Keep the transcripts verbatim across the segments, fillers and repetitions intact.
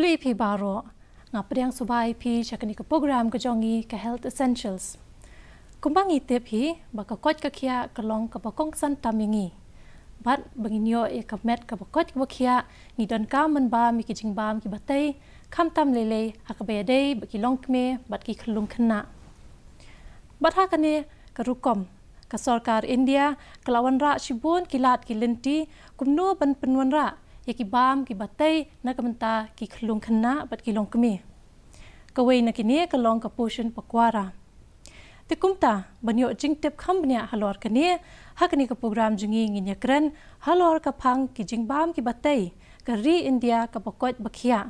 Khublei phi baroh. Nga pdiang sngewbha ïa phi sha kane ka program ka jong ngi ka Health Essentials. Kumba ngi tip hi ba ka koit ka khiah ka long kaba kongsan tam ïa ngi. Bad ba ngin ïoh ïa ka met kaba koit kaba khiah, ngi donkam ban bam ïa ki jingbam kiba tei, khamtam lei lei ha kaba ïadei bad ki longkmie bad ki khyllung khynnah. Bad ha kane ka rukom, ka sorkar India ka la wanrah shibun ki lad ki lynti kumno ban pynwanrah ïa ki bam kiba tei na ka bynta ki khyllung khynnah bad ki longkmie. Kawei na kine ka long ka Poshan Pakhwada. Te kumta, ban ïoh jingtip kham bniah halor kane, ha kane ka program jong ngi ngin ïakren halor ka phang ki jingbam kiba tei, ka ri India kaba koit ba khiah.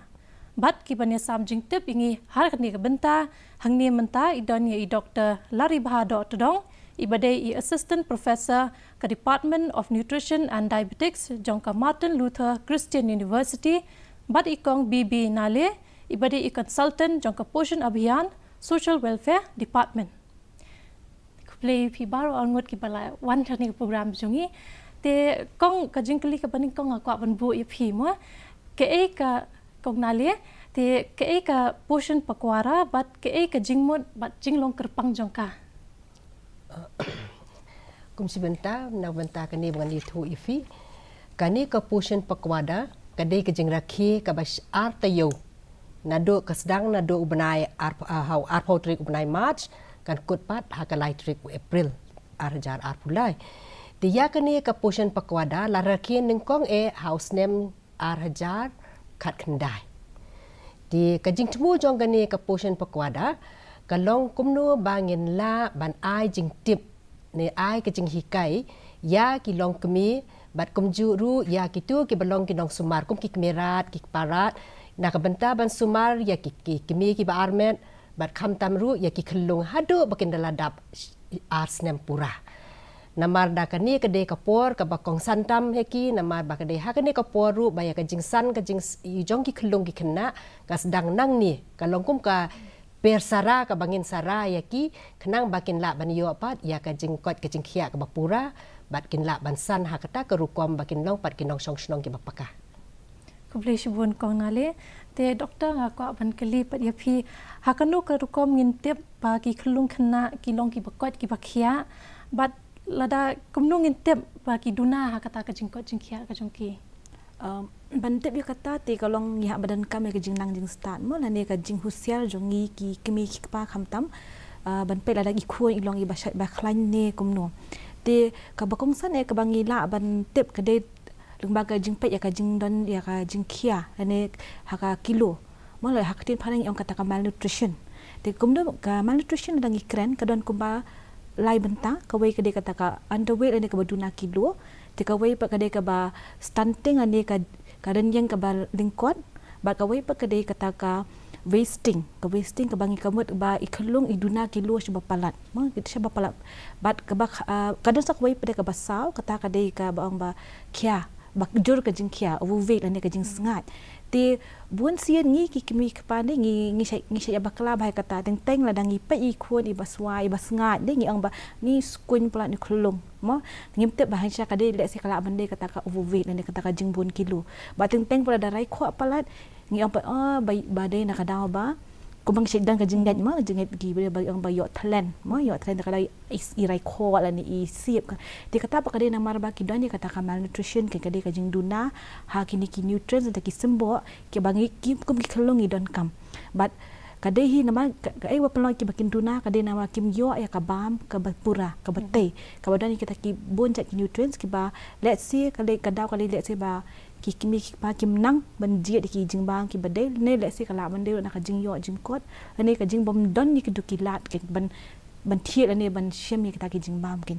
Bad kiban ïasam jingtip ïa ngi ha kane ka bynta, hangne mynta i don ïa i Doktor Laribha Dohtdong, iba dei i Assistant Professor ka Department of Nutrition and Dietetics jong ka Martin Luther Christian University, bad i Kong B B Nale, iba dei i Consultant jong ka Poshan Abhiyan, Social Welfare Department. Khublei phi baroh arngut kiba la wan ha kane ka program jong ngi. Te Kong, ka jingkylli kaba nyngkong nga kwah ban buh ïa phi mo. Kaei ka, Kong Nale, te kaei ka Poshan Pakhwada bad kaei ka jingmut bad jinglong kyrpang jong ka? Kum shi bynta, na bynta kane ba ngan ïathuh ïa phi. Kane ka Poshan Pakhwada ka dei ka jingrakhe kaba sh-, ar taïew. Naduh ka sdang naduh u bnai ar, ah, ha u arphew tarik u bnai March, kan kut pat ha ka lai tarik u April, ar hajar arphew lai. Te ïa kane ka Poshan Pakhwada la rakhe nyngkong eh ha u snem ar hajar khatkhyndai. Te ka jingthmu jong kane ka Poshan Pakhwada ka long kumno ba ngin lah ban ai jingtip ne ai ka jinghikai ïa ki longkmie bad kumjuh ruh ïa kito kiba long ki nongsumar kum ki kmie rat, ki kpa rat, na ka bynta ban sumar ïa ki, ki kmie kiba armet, bad khamtam ruh ïa ki khyllung haduh ba kin da la dap sh-, ar snem pura. Namar da kane ka dei ka por kaba kongsan tam ha ki, namar ba ka dei ha kane ka por ruh ba ïa ka jingsan ka jings-, i jong ki khyllung ki khynnah ka sdang nangne, ka long kum ka per sara kaba ngin sara ïa ki, khnang ba kin lah ban ïoh pat ïa ka jingkoit ka jingkhiah kaba pura, bad kin lah ban san ha kata ka rukom ba kin long pat ki nongshong shnong kiba paka. Khublei shibun Kong Nale. Te Doktor, nga kwah ban kylli pat ïa phi, ha kano ka rukom ngin tip ba ki khyllung khynnah ki long kiba koit kiba khiah, bad lada kumno ngin tip ba ki duna ha kata ka jingkoit jingkhiah ka jong ki? Um, ban tip ïa kata te ka long ngi hap ba donkam ïa ka jingnang jingstad mo, lane ka jinghusiar jong ngi ki kmie ki kpa khamtam. Uh, ban peit lada i khun i long iba shait ba khlaiñ ne kumno. Te kaba kongsan eh kaba ngi lah ban tip ka dei lyngba ka jingpeit ïa ka jingdon ïa ka jingkhia lane ha ka kilo. Mo, lada ha ka ktien phareng ngi ong kata ka malnutrition. Te kumno ka malnutrition lada ngi kren ka don kumba lai bynta, kawei ka dei kata ka underweight lane kaba duna kilo. Te kawei pat ka dei kaba stunting lane ka, ka rynïeng kaba lyngkot. Bad kawei pat ka dei kata ka wasting, ka wasting kaba ngi ka mut ba i khyllung i duna kilo shaba palat. Mo, kito shaba palat. Bad kaba, ah, ka don sa kawei pat ka dei kaba saw, kata ka dei kaba ong ba khia, ba jur ka jingkhia, overweight lane ka jingsngaid. Te bun sien ngi ki kmie ki kpa ne ngi, ngi shait, ngi shait ïa bakla bha ïa kata, teng teng lada ngi peit i khun iba swai, iba sngaid ne ngi ong ba ni skuiñ palat ni khyllung. Mo, ngim tip ba hynrei ka dei lehse ka lah ban dei kata ka overweight lane kata ka jingbun kilo. Bad teng teng pat lada rai khoh palat ngi ong pat, oh, ba, ba dei na ka daw ba kumba ngi shait don ka jingngeit mo, jingngeit ki ba, ba ong ba ïoh thlen mo, ïoh thlen ka dei i, i rai khoh lane i sip ka. Te kata pat ka dei namar ba ki don ïa kata ka malnutrition, ka, ka dei ka jingduna ha kine ki nutrients, kata ki symboh kiba ngi ki kum ki khyllung ngi donkam. Bad ka dei hi namar ka, kaei ba pynlong kiba kin duna ka dei namar kim ïoh ïa ka bam kaba pura, kaba tei, kaba don ïa kita ki bun jait ki nutrients kiba, lehse ka dei ka daw ka dei lehse ba ki kmie ki kpa kim nang ban jied ïa ki jingbam kiba dei, ne lehse ka lah ban dei na ka jingïoh jingkot, ne ka jingbym don ïa ki duh ki lad ki ban, ban thied lane ban shem ïa kita ki jingbam kin.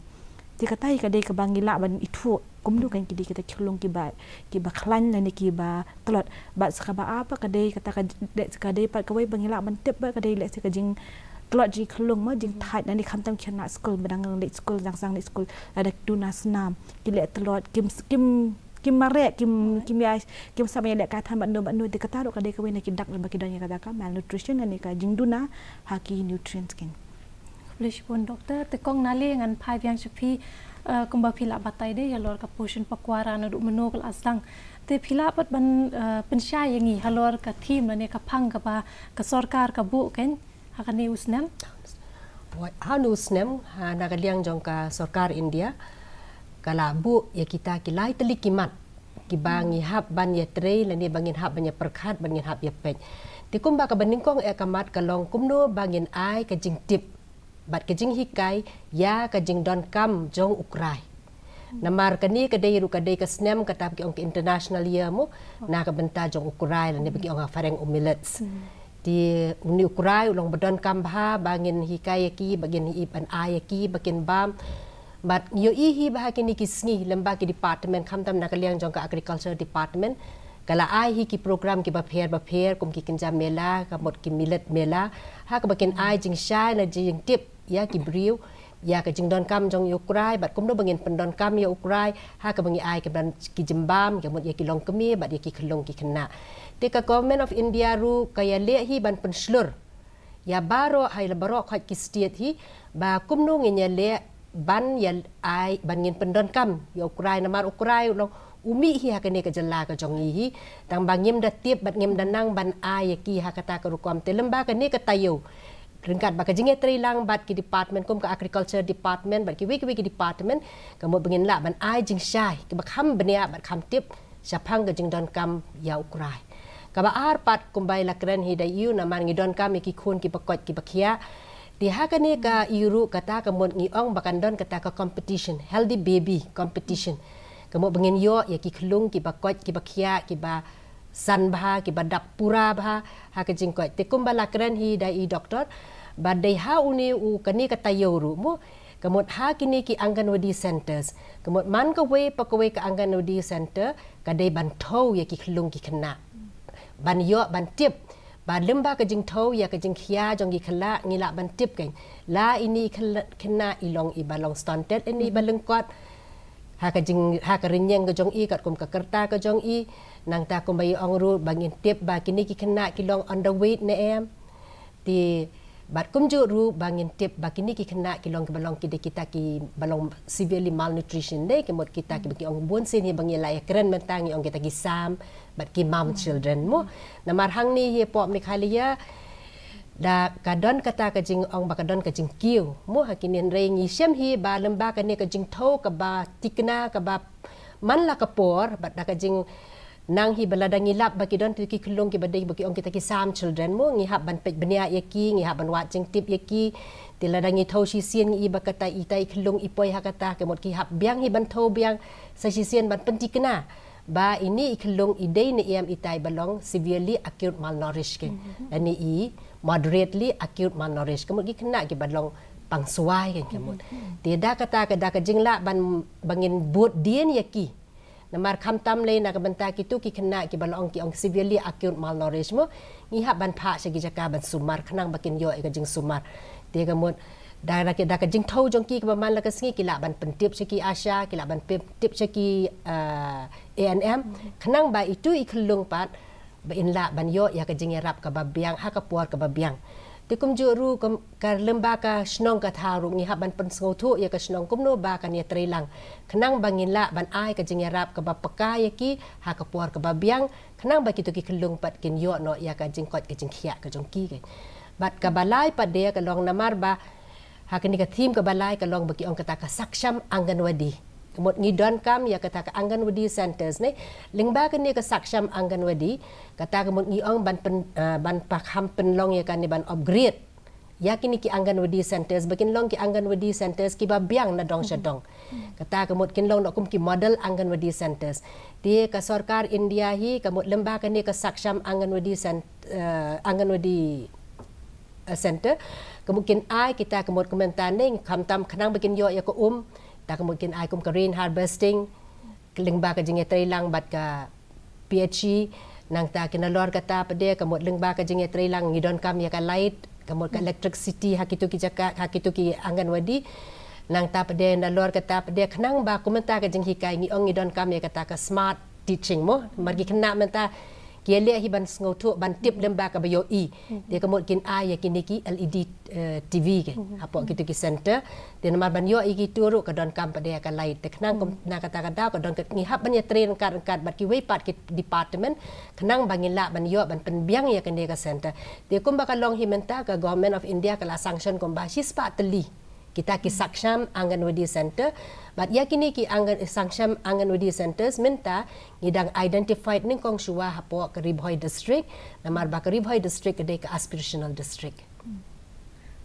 Te kata hi ka dei kaba ngi lah ban ithuh kumno kan ki dei kita ki khyllung kiba, kiba khlaiñ lane kiba tlot. Bad sa kaba ar pat ka dei kata ka, dei, ka dei pat kawei ba ngi lah ban tip ba ka dei lehse ka jingtlot jong ki khyllung mo, jingthait lane khamtam ki khynnah skul ba dang leit skul, dang sdang leit skul, lada ki duna snam ki leh tlot, kim, kim, kim mareh, kim, kim ïa, kim sngap ïa leh ka than bad no bad no, te kata ruh ka dei kawei na ki dak ba ki don ïa kata ka malnutrition lane ka jingduna ha ki nutrients kin. Khublei shibun Doktor, te Kong Nale ngan phai biang sha phi, eh, kumba phi la batai de halor ka Poshan Pakhwada naduh mynno ka la sdang. Te phi lah pat ban, eh, pynshai ïa ngi halor ka theme lane ka phang kaba ka sorkar ka buh kein ha kane u snem? Ha une u snem, ha, na ka liang jong ka sorkar India, ka la buh ïa kita ki lai tylli ki mat kiba ngi hap ban ïatrei lane ba ngin hap ban ïapyrkhat, ba ngin hap ïapeit. Te kumba kaba nyngkong eh ka mat ka long kumno ba ngin ai ka jingtip bad ka jinghikai ïa ka jingdonkam jong u krai. Namar kane ka dei ruh ka dei ka snem kata ba ki ong ka International Year mo, na ka bynta jong u krai lane ba ki ong ha phareng u millets. Te une u krai u long ba donkam bha ba ngin hikai ïa ki, ba ngin ïohi ban ai ïa ki ba kin bam. Bad ngi ïohi hi ba ha kine ki sngi lem bad ki department, khamtam na ka liang jong ka Agriculture Department, ka la ai hi ki program kiba pher ba pher, kum ki kynja mela, ka mut ki millet mela, ha kaba kin ai jingshai lane jingtip ïa ki briew ïa ka jingdonkam jong u krai bad kumno ba ngin pyndonkam ïa u krai ha kaba ngi ai ki ban, ki jingbam, ka mut ïa ki longkmie bad ïa ki khyllung ki khynnah. Te ka Government of India ruh ka ïaleh hi ban pynshlur ïa baroh, ha ïa la baroh khoit ki state hi, ba kumno ngin ïaleh ban ïa ai, ban ngin pyndonkam ïa u krai, namar u krai u long u mih hi ha kane ka jylla ka jong ngi hi. Tang ba ngim da tip bad ngim da nang ban ai ïa ki ha kata ka rukom. Te lem bad kane ka taïew, ryngkat bad ka jingïatreilang bad ki department kum ka Agriculture Department bad kiwei kiwei ki department, ka mut ba ngin lah ban ai jingshai kiba kham bniah bad kham tip shaphang ka jingdonkam ïa u krai. Kaba ar pat, kumba la kren hi da ïa u, namar ngi donkam ïa ki khun kiba koit kiba khiah. Te ha kane ka ïa ruh kata ka mut ngi ong ba kan don kata ka competition, healthy baby competition. Ka mut ba ngin ïoh ïa ki khyllung kiba koit kiba khiah, kiba san bha, kiba dap pura bha ha ka jingkoit. Te kumba la kren hi da i doktor, ba dei ha une u, kane ka taïew ruh mo, ka mut ha kine ki Anganwadi centers, ka mut man kawei pa kawei ka Anganwadi center ka dei ban thew ïa ki khyllung ki khynnah, ban ïoh ban tip. Bad lem bad ka jingthew ïa ka jingkhia jong ki khynnah, ngi lah ban tip kein, la ine i khynnah i long iba long stunted, ine iba lyngkot ha ka jing, ha ka rynïeng ka jong i, katkum ka rta ka jong i. Nangta kumba i ong ruh ba ngin tip ba kine ki khynnah ki long underweight ne em. Te bad kumjuh ruh ba ngin tip ba kine ki khynnah ki long kiba long, ki dei kita kiba long severely malnutrition, dei ka mut kita kiba ki ong bun sien hi ba ngi la ïakren mynta, ngi ong kita ki SAM bad ki mom children mo. Namar hangne hi hapoh Meghalaya da ka don kata ka jingong ba ka don ka jingkiew mo ha kine, hynrei ngi shem hi ba lem bad kane ka jingthew kaba tikna, kaba man la ka por, bad da ka jing nang hi ba lada ngi lap ba ki don kito ki khyllung kiba dei ba ki ong kita ki SAM children mo, ngi hap ban peit bniah ïa ki, ngi hap ban wad jingtip ïa ki. Te lada ngi thew shisien ngi i ba kata, ita i khyllung i poi ha kata, ka mut ki hap biang hi ban thew biang sa shisien ban pyntikna ba ine i khyllung i dei ne em ita iba long severely acute malnourished kein, lane i moderately acute malnourished, ka mut ki khynnah kiba long pangswai kein, ka mut. Te da kata ka, da ka jinglah ban, ba ngin bud dien ïa ki. Namar khamtam lei na ka bynta kito ki khynnah kiba la ong, ki ong severely acute malnourished mo, ngi hap ban phah sha ki jaka ban sumar khnang ba kin ïoh ïa ka jingsumar. Te ka mut da, da ka, da ka jingthew jong ki kaba man la ka sngi, ki lah ban pyntip sha ki ASHA, ki lah ban pyntip sha ki, ah, A N M, khnang ba itu i khyllung pat ba in lah ban ïoh ïa ka jingïarap kaba biang ha ka por kaba biang. Te kumjuh ruh ka, ka lem bad ka shnong ka thaw ruh ngi hap ban pynsngewthuh ïa ka shnong kumno ba kan ïatreilang khnang ba ngin lah ban ai ka jingïarap kaba paka ïa ki ha ka por kaba biang, khnang ba kito ki khyllung pat kin ïoh noh ïa ka jingkoit ka jingkhiah ka jong ki kein. Bad kaba lai pat de ka long namar ba ha kane ka theme kaba lai ka long ba ki ong kata ka Saksham Anganwadi. Ka mut ngi donkam ïa kata ka Anganwadi centers ne. Lyngba kane ka Saksham Anganwadi, kata ka mut ngi ong ban pyn, ah, ban pakham pynlong ïa kane, ban upgrade ïa kine ki Anganwadi centers ba kin long ki Anganwadi centers kiba biang na dong sha dong. Kata ka mut kin long noh kum ki model Anganwadi centers. Te ka sorkar India hi ka mut lem bad kane ka Saksham Anganwadi cent-, ah, Anganwadi eh, center. Ka mut kin ai kita ka mut ka mynta ne, khamtam khnang ba kin ïoh ïa ka um, ta ka mut kin ai kum ka rain harvesting, lyngba ka jingïatreilang bad ka P H E, nangta ki nalor kata pat de, ka mut lyngba ka jingïatreilang ngi donkam ïa ka light, ka mut ka electricity ha kito ki jaka, ha kito ki Anganwadi. Nangta pat de nalor kata pat de khnang ba kum mynta ka jinghikai ngi ong ngi donkam ïa kata ka smart teaching mo. Namar ki khynnah mynta ki ïaleh hi ban sngewthuh, ban tip lem ba ka ba ïohi. Te ka mut kin ai ïa kine ki L E D, eh, T V ki hapoh kito ki center. Te namar ban ïoh ïa kito ruh ka donkam pat de ïa ka light. Te khnang kum na kata ka daw ka don ka ngi hap ban ïa train ryngkat ryngkat bad kiwei pat ki department khnang ba ngin lah ban ïoh ban pynbiang ïa kane ka center. Te kumba ka long hi mynta ka Government of India ka la sanction kumba shispah tylli kita ki Saksham Anganwadi Center. Bad ïa kine ki Angan-, Saksham Anganwadi Centers mynta ngi dang identified nyngkong shuwa hapoh ka Ri Bhoi District. Namar ba ka Ri Bhoi District ka dei ka aspirational district.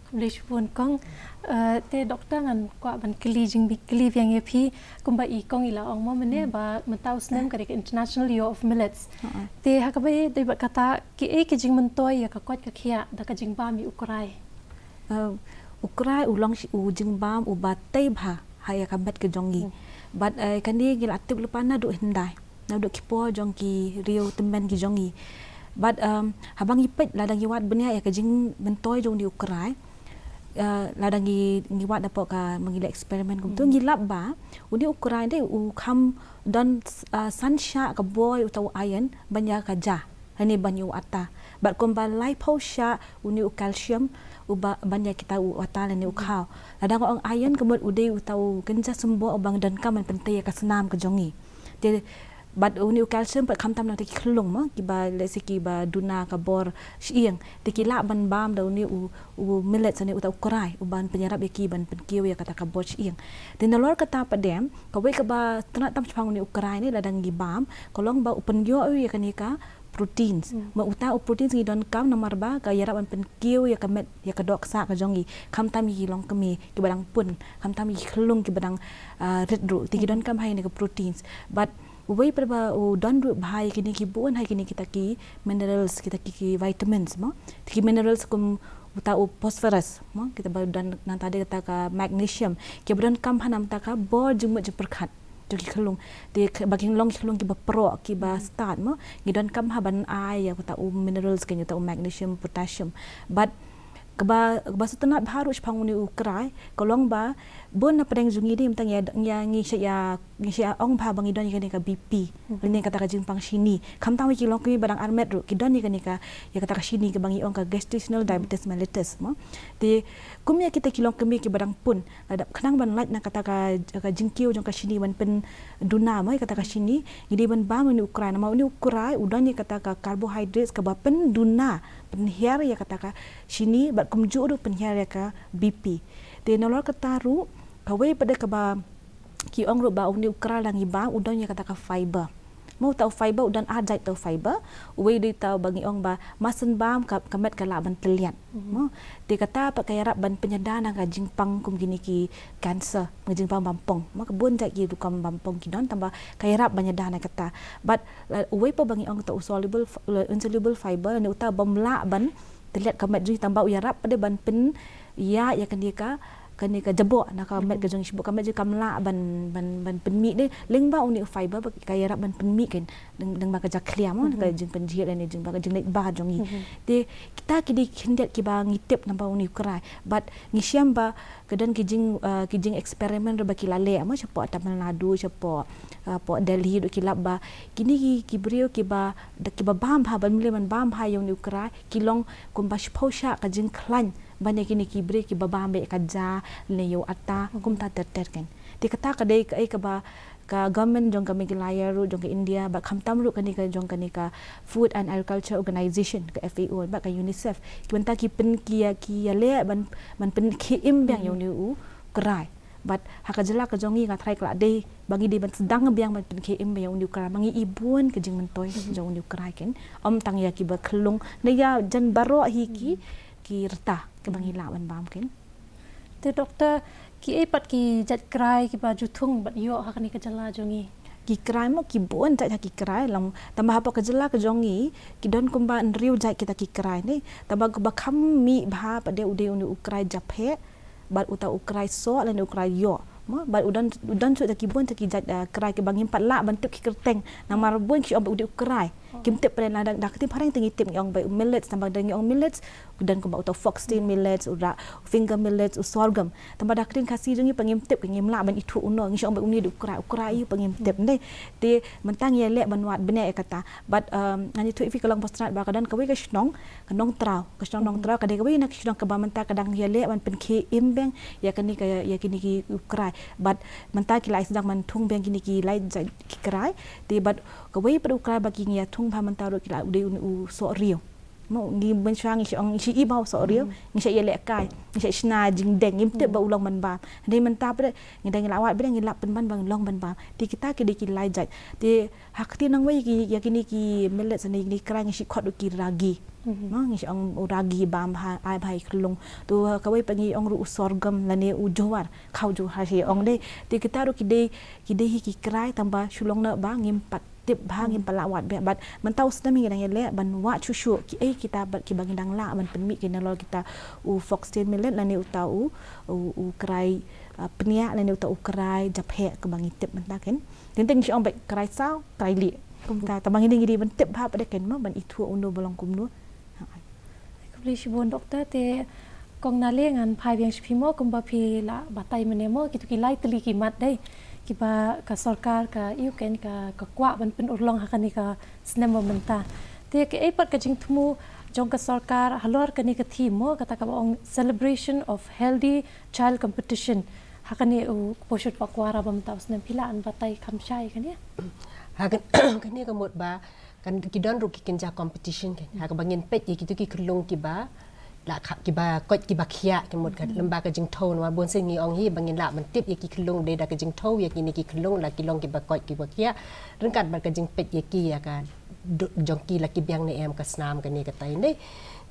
Khublei shibun kong. Eh, te doktor ngan kwah ban kylli jingkylli biang ïa phi kumba i kong i la ong mo mynne ba mynta u snem ka dei ka International Year of Millets. Te ha kaba ïadei bad kata kiei ki jingmyntoi ïa ka koit ka khiah da ka jingbam ïa u krai? Eh, u krai u long shi-, u jingbam uba tei bha ha ïa ka met ka jong ngi. Bad, eh, kane ngi la tip lypa naduh hyndai, naduh ki por jong ki riew tymmen ki jong ngi. Bad, em, haba ngi peit lada ngi wad bniah ïa ka jingmyntoi jong une u krai, eh, lada ngi, ngi wad hapoh ka, ma ngi leh experiment kumto, ngi lap ba une u krai de u kham don, eh, san shah ka bor uta u iron ban ïa ka ja lane ban ïa u atta. Bad kumba laiphew shah une u calcium uba ban ïa kita u atta lane u khaw. Lada nga ong iron ka mut u dei uta u kynja symboh uba ngi donkam ban pyntei ïa ka snam ka jong ngi. Te bad une u calcium pat khamtam na kita ki khyllung mo kiba lehse kiba duna ka bor shyieng. Te ki lah ban bam da une u, u millet lane uta u krai uban pynïarap ïa ki ban pynkiew ïa kata ka bor shyieng. Te nalor kata pat de kawei kaba tynnat tam shaphang une u krai ne lada ngi bam ka long ba u pynïoh ïa kane ka proteins. Ma uta u proteins ngi donkam namar ba ka ïarap ban pynkiew ïa ka met, ïa ka dohksah ka jong ngi. Khamtam ïa ki longkmie kiba dang pun, khamtam ïa ki khyllung kiba dang, ah, rit ruh. Te ki donkam ha ïa kane ka proteins. Bad uwei pat ba u don ruh bha ïa kine ki bun ha ïa kine kita ki minerals, kita ki, ki vitamins mo. Ki minerals kum uta u phosphorus mo, kita ba don nangta de kata ka magnesium. Kiba donkam ha namar ta ka bor jingmut jingpyrkhat jong ki khyllung. Te ba kin long ki khyllung kiba proh, kiba stad mo. Ngi donkam ha ban ai ïa uta u minerals, ken uta u magnesium, potassium. Bad kaba, kaba sngewtynnat bha ruh shaphang une u krai ka long ba bun na pdeng jong ngi de mynta ngi ïa, ngi ïa, ngi shu ïa, ngi shu ïa ong bha ba ngi don ïa kane ka B P. Lane kata ka jingpang shini. Khamtam ïa ki longkmie ba dang armet ruh ki don ïa kane ka, ïa kata ka shini kaba ngi ong ka gestational diabetes mellitus mo. Te kum ïa kita ki longkmie kiba dang pun, lada khnang ban lait na kata ka, ka jingkiew jong ka shini ban pynduna mo ïa kata ka shini, ngi dei ban bam une u krai. Namar une u krai u don ïa kata ka carbohydrates kaba pynduna, pynhiar ïa kata ka shini bad kumjuh ruh pynhiar ïa ka B P. Te nalor kata ruh kawei pat de kaba ki ong ruh ba une u krai lada ngi bam u don ïa kata ka fiber. Mo uta u fiber u don ar jait uta u fiber, uwei u dei uta uba ngi ong ba ma shen bam ka, ka met ka lah ban tylliat. Mo te kata pat ka ïarap ban pynïada na ka jingpang kum kine ki cancer, ka jingpang bampong. Mo ka bun jait ki rukom bampong ki don tangba ka ïarap ban ïada na kata. Bad, la, uwei pat ba ngi ong uta u soluble f-, la, insoluble fiber, lane uta bym lah ban tylliat ka met jong ngi tangba u ïarap pat de ban pynïaid ïa kane ka, kane ka jaboh na ka met ka jong ngi, shibun ka met jong ngi kam lah ban, ban, ban pynmih de, lyngba une u fiber ba ka ïarap ban pynmih ken, lyng-, lyngba ka jakhlia mo, ka jingpynjhieh lane jingba ka jingleit bha jong ngi. Te kita ki dei khyndiat kiba ngi tip namar une u krai. Bad ngi shem ba ka don ki jing, eh, ki jing experiment ruh ba ki la leh mo shapoh Tamil Nadu, shapoh, eh, poh Delhi ruh ki lap ba kine ki, ki briew kiba, da kiba bam bha, ban mlien ban bam bha ïa une u krai, ki long kumba shiphew shah ka jingkhlaiñ ban ïa kine ki briew kiba bam beit ka ja lane ïa u atta, kumta ter ter ken. Te kata ka dei kaei kaba ka government jong ka Meghalaya ruh, jong ka India, bad khamtam ruh kane ka jong kane ka Food and Agriculture Organization, ka F A O, bad ka UNICEF. Ki bynta ki pyn, ki ïa, ki ïaleh ban, ban pynkhie im biang ïa une u krai. Bad ha ka jylla ka jong ngi nga tharai ka la dei ba ngi dei ban sdang biang ban pynkhie im biang ïa une u krai. Ba ngi i bun ka jingmyntoi jong une u krai ken. Ym tang ïa kiba khyllung, ne ïa jan baroh hi ki, ki rta kiba ngi lah ban bam ken. Te doktor, kiei pat ki jait krai kiba ju thung bad ïoh ha kane ka jylla jong ngi? Ki krai mo ki bun jait ha ki krai long, tangba hapoh ka jylla ka jong ngi ki don kumba hynriew jait kita ki krai ne. Tangba kaba kham mih bha pat de u dei une u krai japheh, bad uta u krai soh lane u krai ïoh. Mo, bad u don, u don shuh da ki bun da ki jait, eh, krai kiba ngim pat lah ban tip ki kyrteng. Namar bun ki ong ba u dei u krai. Kim tip pren la da, da ka ktien phareng te ngi tip ngi ong ba u millet, tang ba da ngi ong millet, u don kumba uta u foxtail millet, u ra, u finger millet, u sorghum. Tang ba da ka ktien Khasi jong ngi pat ngim tip, ngim lah ban ithuh uno, ngi shu ong ba une dei u krai, u krai pat ngim tip, ne. Te mynta ngi ïaleh ban wad bniah ïa kata. Bad, um, ngan ïathuh ïa phi ka long ba sngewtynnat ba ka don kawei ka shnong, ka Nongtraw, ka shnong Nongtraw, ka dei kawei na ki shnong kaba mynta ka dang ïaleh ban pynkhie im biang ïa kane ka, ïa kine ki u krai. Bad mynta ki la sdang ban thung biang kine ki lai jait ki krai. Te bad kawei pat u krai ba ki ngi ïa thung bha mynta ruh ki la, u dei u, u sohriaw. Mo, ngi mynshuwa ngi shu ong, ngi shu i ba u sohriaw, ngi shu ïalehkai, ngi shu shna jingdeng, ngim tip ba u long ban bam. Hynrei mynta pat ngi dang, ngi la wad bniah, ngi lap pynban ba u long ban bam. Te kita ki dei ki lai jait. Te ha ka ktien nongwei ki, ïa kine ki millet ne kine ki krai ngi shu khot ruh ki ragi. Mo, ngi shu ong u ragi bam bha, ai bha ïa ki khyllung. Te kawei pat ngi ong ruh u sorghum lane u jowar, khaw jowar shu ong dei. Te kita ruh ki dei, ki dei hi ki krai, tang ba shu long na ba ngim pat tip bha, ngim pat lah wad bniah. Bad mynta u snem ngi dang ïaleh ban wad shuh shuh kiei kita bad kiba ngi dang lah ban pynmih ki nalor kita, u foxtail millet lane uta u, u, u krai, uh, pniah lane uta u krai japheh kaba ngi tip mynta, kan. Teng teng ngi shu ong ba krai saw, krai lieh. Kumta, tang ba ngi dei, ngi dei ban tip bha pat de, kan, mo, ban ithuh uno ba long kumno. Ha. Khublei shibun Doktor, te Kong Nale, ngan phai biang sha phi mo, kumba phi la batai mynne mo, kito ki lai tylli ki mat dei kiba ka sorkar ka ïoh, kan, ka, ka kwah ban pynurlong ha kane ka snem ba mynta. Te kaei pat ka jingthmu jong ka sorkar halor kane ka theme mo, kata kaba ong Celebration of Healthy Child Competition ha kane u Poshan Pakhwara ba mynta u snem, phi lah ban batai kham shai kane? Ha kan, kane ka mut ba kan ki don ruh ki kynja competition, kan, ha kaba ngin peit ïa kito ki khyllung kiba la kha-, kiba koit kiba khiah, ka mut ka lem bad ka jingthew, namar bunsien ngi ong hi ba ngin lah ban tip ïa ki khyllung dei da ka jingthew ïa kine ki khyllung la ki long kiba koit kiba khiah, ryngkat bad ka jingpeit ïa ki ïa ka do-, jong ki la ki biang ne em ka snam kane katai, ne.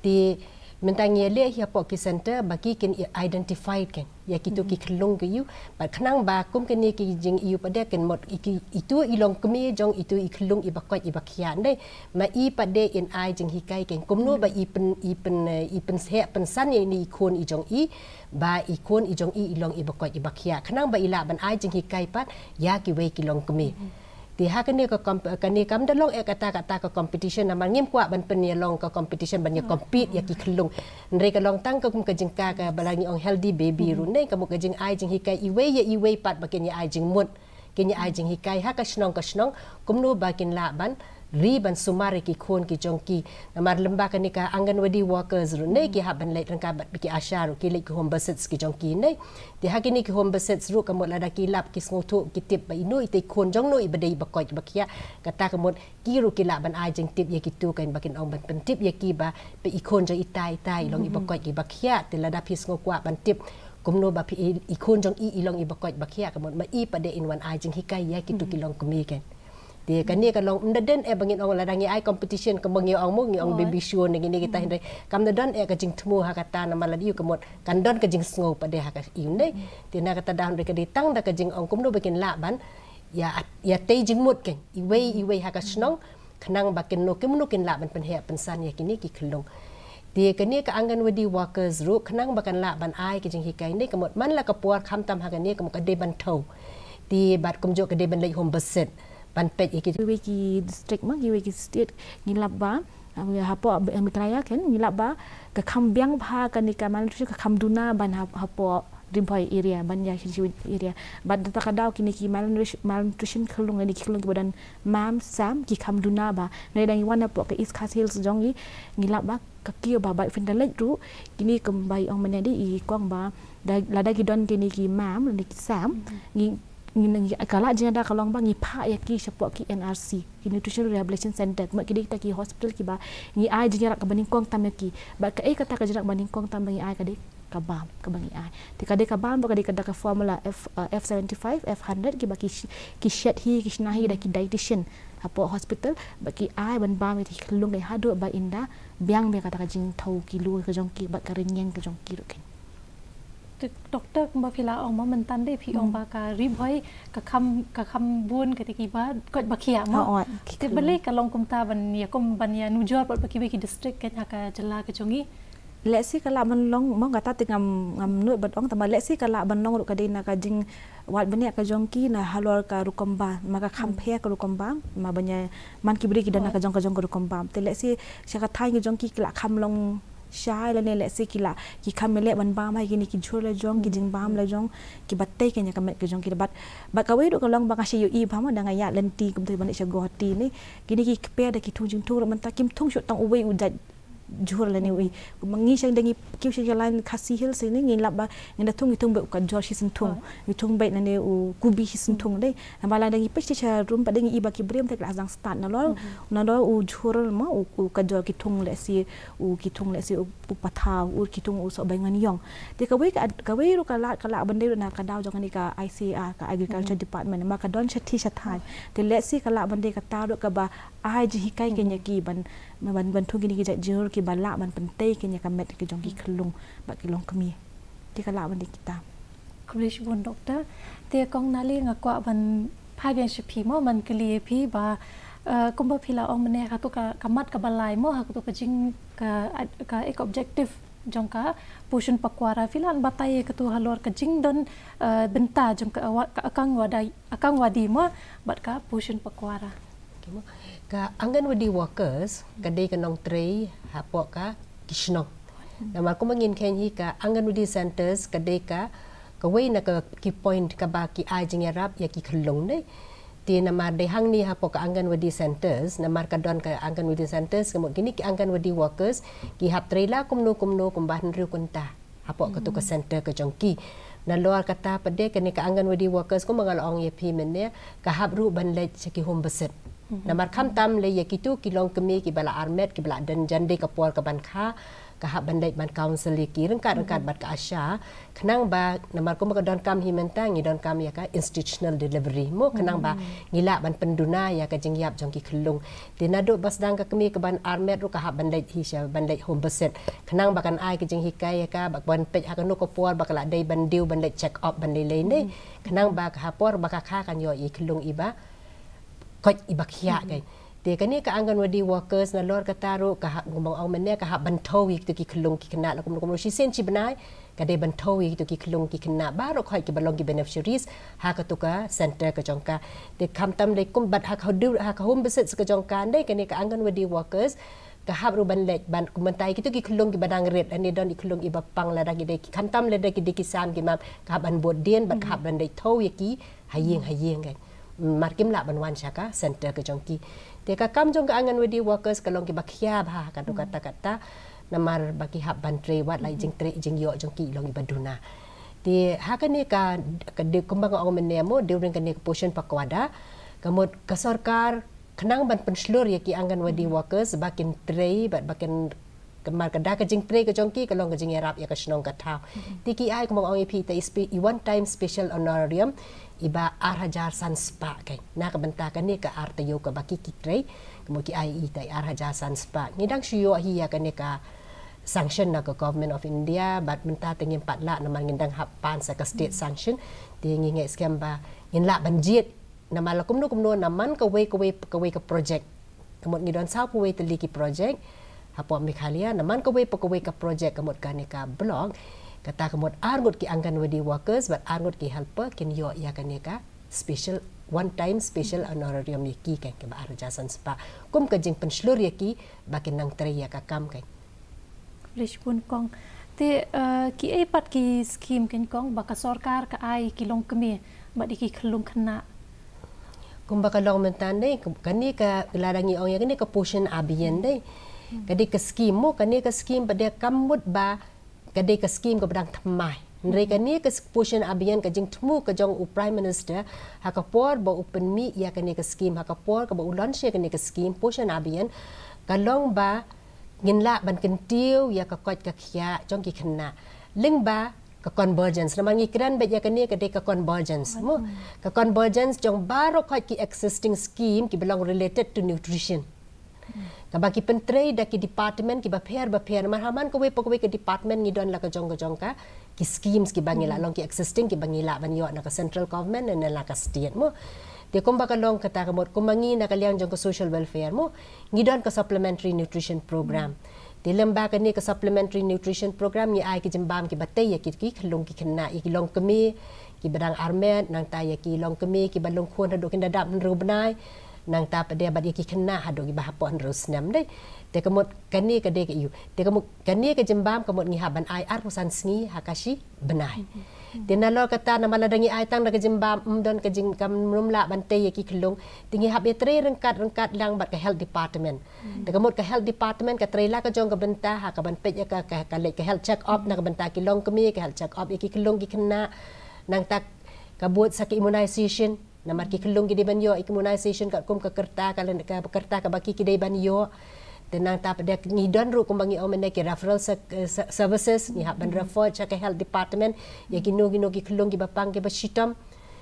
Te mynta ngi ïaleh hi hapoh ki center ba ki kin identify, kan, ïa kito ki khyllung ki ïoh. Bad khnang ba kum kine ki jingïoh pat de, kan, mut i ki, ito i longkmie jong ito i khyllung iba koit iba khiah, ne. Ma i pat de in ai jinghikai, kan, kumno ba i pyn, i pyn, eh, i pynseh pynsan ïa ine i khun i jong i, ba i khun i jong i i long iba koit iba khiah, khnang ba i lah ban ai jinghikai pat ïa kiwei ki longkmie. Te ha kane ka comp-, kane kam da long eh kata, kata ka competition, namar ngim kwah ban pynïalong ka competition ban ïa compete ïa ki khyllung. Hynrei ka long tang ka kum ka jingkha kaba la ngi ong healthy baby ruh, ne, ka mut ka jingai jinghikai iwei ïa iwei pat ba kin ïa ai jingmut, kin ïa ai jinghikai ha ka shnong ka shnong, kumno ba kin lah ban ri ban sumar ïa ki khun ki jong ki. Namar lem bad kane ka Anganwadi workers ruh, ne, ki hap ban leit ryngkat bad ki ASHA ruh, ki leit ki home visits ki jong ki, ne. Te ha kine ki home visits ruh ka mut lada ki lap ki sngewthuh ki tip ba ino ita i khun jong no iba dei iba koit iba khiah, kata ka mut ki ruh ki lah ban ai jingtip ïa kito, kan, ba kin ong ban pyntip ïa ki ba, ba i khun jong ita, ita i long iba koit iba khiah. Te lada phi sngew kwah ban tip kumno ba phi i, i khun jong i i long iba koit iba khiah, ka mut ma i pat de in wan ai jinghikai ïa kito ki longkmie, kan. Te kane ka long, ym da don eh ba ngin ong lada ngi ai competition, ka mut ngi ong mo, ngi ong baby show ne kine kita, hynrei kam da don eh ka jingthmu ha kata, namar lada ïoh ka mut kan don ka jingsngew pat de ha ka ïoh, ne. Te na kata daw hynrei ka dei tang da ka jingong kumno ba kin lah ban ïa, ïa tei jingmut, kan, iwei iwei ha ka shnong, khnang ba kin no, kumno kin lah ban pynheh pynsan ïa kine ki khyllung. Te kane ka Anganwadi workers ruh khnang ba kan lah ban ai ka jinghikai, ne, ka mut man la ka por khamtam ha kane, ka mut ka dei ban thew. Te bad kumjuh ka dei ban leit home visit ban peit ïa ki, kiwei ki district, ma, kiwei ki state, ngi lap ba, ah, hapoh Meghalaya, kan, ngi lap ba ka kham biang bha kane ka malnutrition, ka kham duna ban ha-, hapoh Ri Bhoi area ban ïa Kynshi area. Bad da kata ka daw kine ki malnutri-, malnutrition khyllung, kine ki khyllung kiba don mam sam ki kham duna bha. Hynrei lada ngi wan hapoh ka East Khasi Hills jong ngi, ngi lap ba ka kiew bha, bad phin da leit ruh, kine kumba i ong mynne de i Kong, ba da, lada ki don kine ki mam lane ki sam, ngi, ngi, ngi, ka la jingïada ka long ba ngi phah ïa ki shapoh ki N R C, ki Nutrition Rehabilitation Center, ka mut ki dei kita ki hospital kiba ngi ai jingïarap kaba nyngkong tam ïa ki. Bad kaei kata ka jingïarap kaba nyngkong tam ba ngi ai, ka dei ka bam kaba ngi ai. Te ka dei ka bam, ba ka dei ka, da ka formula F, uh, F seventy-five, F hundred, kiba ki sh-, ki shet hi, ki shna hi da ki dietitian hapoh hospital, ba ki ai ban bam ïa ki khyllung, kan, haduh ba in da biang bha kata ka jingthew kilo ka jong ki bad ka rynïeng ka jong ki ruh, kan. Te Doktor, kumba phi la ong ma mynta de, phi ong ba ka Ri Bhoi ka kham, ka kham bun kata kiba koit ba khiah, ma. Oh, oh, ki khyllung. Te balei ka long kumta, ban ïa kum ban ïa nujor pat ba kiwei ki district, kan, ha ka jylla ka jong ngi? Lehse ka lah ban long, mo, kata te ngam, ngam nud ban ong, tangba lehse ka lah ban long ruh ka dei na ka jing wad bniah ka jong ki na halor ka rukom bam, ma ka kham pher ka rukom bam, ma bniah man ki briew ki don na ka jong ka jong ka rukom bam. Te lehse sha ka thaiñ ka jong ki ki lah kham long shai lane lehse ki lah ki kham ïaleh ban bam ha kine ki jhur la jong, ki jingbam la jong, ki ba tei kane ka met ka jong ki. Bad, bad kawei ruh ka long ba nga shu ïohi ba mo da nga ïaid lynti kumta ban leit sha Guwahati ne, kine ki kper da ki thung jingthung ruh mynta kim thung shuh tang uwei u jait jhur lane uwei. Kumba ngi sha da ngi kiew sha line Khasi Hills ne, ngi lap ba ngi da thung, ngi thung beit u kajor shi synthung, ngi thung beit lane u kubi shi synthung dei. Naba la da ngi peit sha rum pat da ngi i ba ki briew te ki la sdang stad nalor, nalor u jhur mo, u, u kajor ki thung lehse, u ki thung lehse u, u pathaw, u ki thung u sohbai ngan ïong. Te kawei ka, kawei ruh ka lah, ka lah ban dei ruh na ka daw jong kane ka I C A R, ka Agriculture Department, ma ka don shathie shathaiñ. Te lehse ka lah ban dei kata ruh kaba ai jinghikai kane ki ban, ban, ban thung kine ki jait jhur kiba lah ban pyntei kane ka met ka jong ki khyllung bad ki longkmie. Te ka lah ban dei kita. Khublei shibun Doctor. Te Kong Nali, nga kwah ban phai biang sha phi mo, ban kylli ïa phi ba, eh, kumba phi la ong mynne ha katu ka, ka mat kaba lai mo, ha katu ka jing, ka, ka, ka objective jong ka Poshan Pakhwara, phi lah ban batai ïa katu halor ka jingdon, eh, bynta jong ka, wa-, ka Anganwadi, Anganwadi mo bad ka Poshan Pakhwara. Ka Anganwadi workers ka dei ka nongtrei hapoh ka ki shnong. Namar kumba ngin kheiñ hi, ka Anganwadi centers ka dei ka, kawei na ka key point kaba ki ai jingïarap ïa ki khyllung dei. Te namar dei hangne hapoh ka Anganwadi centers, namar ka don ka Anganwadi centers, ka mut kine ki Anganwadi workers ki hap trei la kumno kumno kumba hynriew kynta hapoh katu ka center ka jong ki. Nalor kata pat de kane ka Anganwadi workers, kumba nga la ong ïa phi mynne, ka hap ruh ban leit sha ki home visit. Namar khamtam lei ïa kitu ki longkmie kiba la armet, kiba la dang jan dei ka por ka ban kha, ka hap ban leit ban counsel ïa ki ryngkat ryngkat bad ka ASHA. Khnang ba, namar kumba ka donkam hi mynta, ngi donkam ïa ka institutional delivery mo, khnang ba ngi lah ban pynduna ïa ka jingïap jong ki khyllung. Te naduh ba sdang ka kmie ka ban armet ruh ka hap ban leit hi sha, ban leit home visit. Khnang ba kan ai ka jinghikai ïa ka, ba ban peit ha kano ka por ba ka la dei ban dei ban leit check up ban lei lei ne. Khnang ba ka ha por ba ka kha kan ïoh ïa i khyllung iba koit iba khiah kai. Te kane ka Anganwadi workers nalor kata ruh ka hap, kumba ong mynne, ka hap ban thew ïa kitu ki khyllung ki khynnah la kumno kumno, shisien shi bnai ka dei ban thew ïa kitu ki khyllung ki khynnah baroh khoit kiba long ki beneficiaries ha katu ka center ka jong ka. Te khamtam lei kum bad ha ka, ha ka home visits ka jong ka, dei kane ka Anganwadi workers ka hap ruh ban leit ban, kumta ïa kitu ki khyllung kiba dang rit, lane don i khyllung iba pang, lada ki dei, khamtam lada ki dei ki sam ki mam, ka hap ban bud dien bad ka hap ban leit thew ïa ki ha ïing ha ïing kai. Mar kim lah ban wan sha ka center ka jong ki. Te ka kam jong ka Anganwadi workers ka long kiba khia bha ha katu kata kata. Namar ba ki hap ban trei, wat la i jingtrei, i jingïoh jong ki i long iba duna. Te ha kane ka, ka dei kumba nga ong mynne mo, during kane ka Poshan Pakhwada, ka mut ka sorkar khnang ban pynshlur ïa ki Anganwadi workers ba kin trei, ba, ba kin, namar ka da ka jingtrei ka jong ki ka long ka jingïarap ïa ka shnong ka thaw. Te ki ai, kumba nga ong ïa phi, te i spe-, i one time special honorarium iba ar hajar san spah kai. Na ka bynta kane ka ar taïew kaba ki, ki trei, ka mut ki ai ita i ar hajar san spah. Ngi dang shu ïoh hi ïa kane ka sanction na ka Government of India, bad mynta te ngim pat lah namar ngin dang hap pan sa ka state sanction. Te ngi ngeit skhem ba ngin lah ban jied namar la kumno kumno, namar kawei, kawei, kawei ka project. Ka mut ngi don saw phew wei tylli ki project hapoh Meghalaya, namar kawei pa kawei ka project, ka mut kane ka block, kata ka mut arngut ki Anganwadi workers bad arngut ki helper kin ïoh ïa kane ka special, one time special honorarium ïa ki, kan, kaba ar hajar san spah kum ka jingpynshlur ïa ki ba kin nang trei ïa ka kam, kan. Khublei shibun Kong. Te, eh, kiei pat ki skim, kan Kong, ba ka sorkar ka ai ki longkmie bad ki khyllung khynnah? Kumba ka long mynta dei, kane ka, lada ngi ong ïa kane ka Poshan Abhiyan dei, ka dei ka skim mo, kane ka skim pat de kam mut ba ka dei ka skim kaba dang thymmai. Hynrei kane ka Poshan Abhiyan, ka jingthmu ka jong u Prime Minister ha ka por ba u pynmih ïa kane ka skim, ha ka por kaba u launch ïa kane ka skim Poshan Abhiyan, ka long ba ngin lah ban kyntiew ïa ka koit ka khiah jong ki khynnah lyngba ka convergence. Namar ngi kren beit ïa kane ka dei ka convergence mo, ka convergence jong baroh khoit ki existing scheme kiba long related to nutrition, kaba ki pyntrei da ki department kiba pher ba pher. Namar ha man kawei pa kawei ka department ngi don la ka jong ka jong ka ki schemes kiba ngi lah long, ki existing kiba ngi lah ban ïoh na ka central government ne na ka state mo. Te kumba ka long kata, ka mut kumba ngi na ka liang jong ka social welfare mo, ngi don ka supplementary nutrition program. Te lem ba kane ka supplementary nutrition program ngi ai ki jingbam kiba tei ïa ki, ki khyllung ki khynnah, ïa ki longkmie kiba dang armet, nangta ïa ki longkmie kiba long khun haduh kin da dap hynriew bnai, nangta pat de bad ïa ki khynnah haduh kiba hapoh hynriew snem dei. Te ka mut kane ka dei ka ïu. Te ka mut kane ka jingbam ka mut ngi hap ban ai arphew san sngi ha ka shi bnai. Te nalor kata namar lada ngi ai tang da ka jingbam, ym don ka jing, kam ym lah ban tei ïa ki khyllung. Te ngi hap ïatrei ryngkat ryngkat lang bad ka health department. Te ka mut ka health department ka trei la ka jong ka bynta ha ka ban peit ïa ka, ka, ka leit ka health check up na ka bynta ki longkmie, ka health check up ïa ki khyllung ki khynnah. Nangta ka bud sa ki immunization. Namar ki khyllung ki dei ban ïoh ïa ki immunization katkum ka kyrta, ka len, ka kyrta kaba ki, ki dei ban ïoh. Te nangta pat de ngi don ruh kumba ngi ong mynne ki referral se-, se-, services, ngi hap ban refer sha ka health department ïa kino kino ki khyllung kiba pang kiba shitom.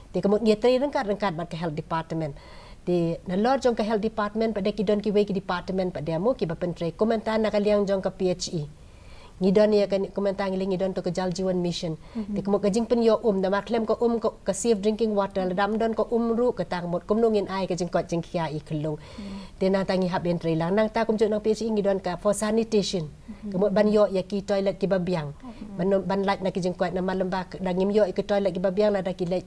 Te ka mut ngi ïatrei ryngkat ryngkat bad ka health department. Te nalor jong ka health department pat de ki don kiwei ki department pat de mo kiba pyntrei, kum mynta na ka liang jong ka P H E. Ngi don ïa ka, kum mynta ngi leh, ngi don to ka Jal Jeevan Mission. Te ka mut ka jingpynïoh um, namar khlem ka um ka, ka safe drinking water, lada ym don ka um ruh, kata ka mut kumno ngin ai ka jingkoit jingkhiah ïa ki khyllung. Te nangta ngi hap ban trei lang. Nangta kumjuh na ka P H E ngi don ka for sanitation. Ka mut ban ïoh ïa ki toilet kiba biang. Ban, ban lait na ki jingkoit, namar lem ba lada ngim ïoh ïa ki toilet kiba biang, lada ki leit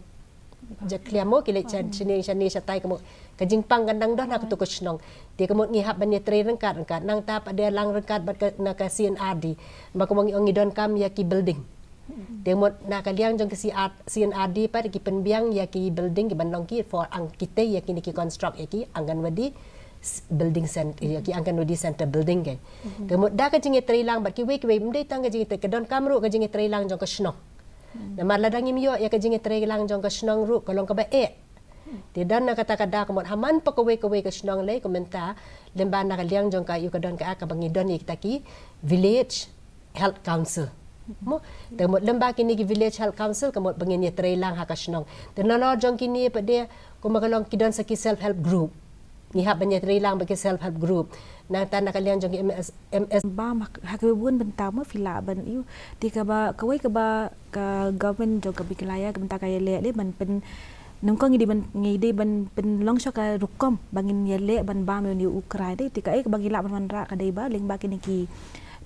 jakhlia mo, ki leit sha, shane shane shatai, ka mut ka jingpang kan dang don ha kato ka shnong. Te ka mut ngi hap ban ïatrei ryngkat ryngkat. Nangta pat de lang ryngkat bad ka, na ka C and R D. Ba kumba ngi ong ngi donkam ïa ki building. Te ka mut na ka liang jong ka C R, C and R D pat ki pynbiang ïa ki building kiban long ki for ang, ki tei ïa kine ki construct ïa ki Anganwadi s-, building cent-, ïa ki Anganwadi center building ke. Te ka mut da ka jingïatrei lang bad kiwei kiwei, ym dei tang ka jingïatrei, ka donkam ruh ka jingïatrei lang jong ka shnong. Namar lada ngim ïoh ïa ka jingïatrei lang jong ka shnong ruh ka long kaba eh. Te don na kata ka daw ka mut ha man pat kawei kawei ka shnong lei, kum mynta lem ba na ka liang jong ka ïu ka don ka, kaba ngi don ïa kita ki village health council. Mo, te ka mut lem ba kine ki village health council ka mut ba ngin ïatrei lang ha ka shnong. Te nalor jong kine pat de kumba ka long ki don sa ki self help group. Ngi hap ban ïatrei lang bad ki self help group. Nangta na ka liang jong ki M S, M S. Bam ha, ha kaba bun bynta mo phi lah ban ïu. Te kaba, kawei kaba ka government jong ka Meghalaya ka bynta ka ïaleh dei ban pyn, nyngkong ngi dei ban, ngi dei ban pynlong shuh ka rukom ba ngin ïaleh ban bam ïa une u krai dei. Te kaei kaba ngi lah ban wanrah ka dei ba lyngba kine ki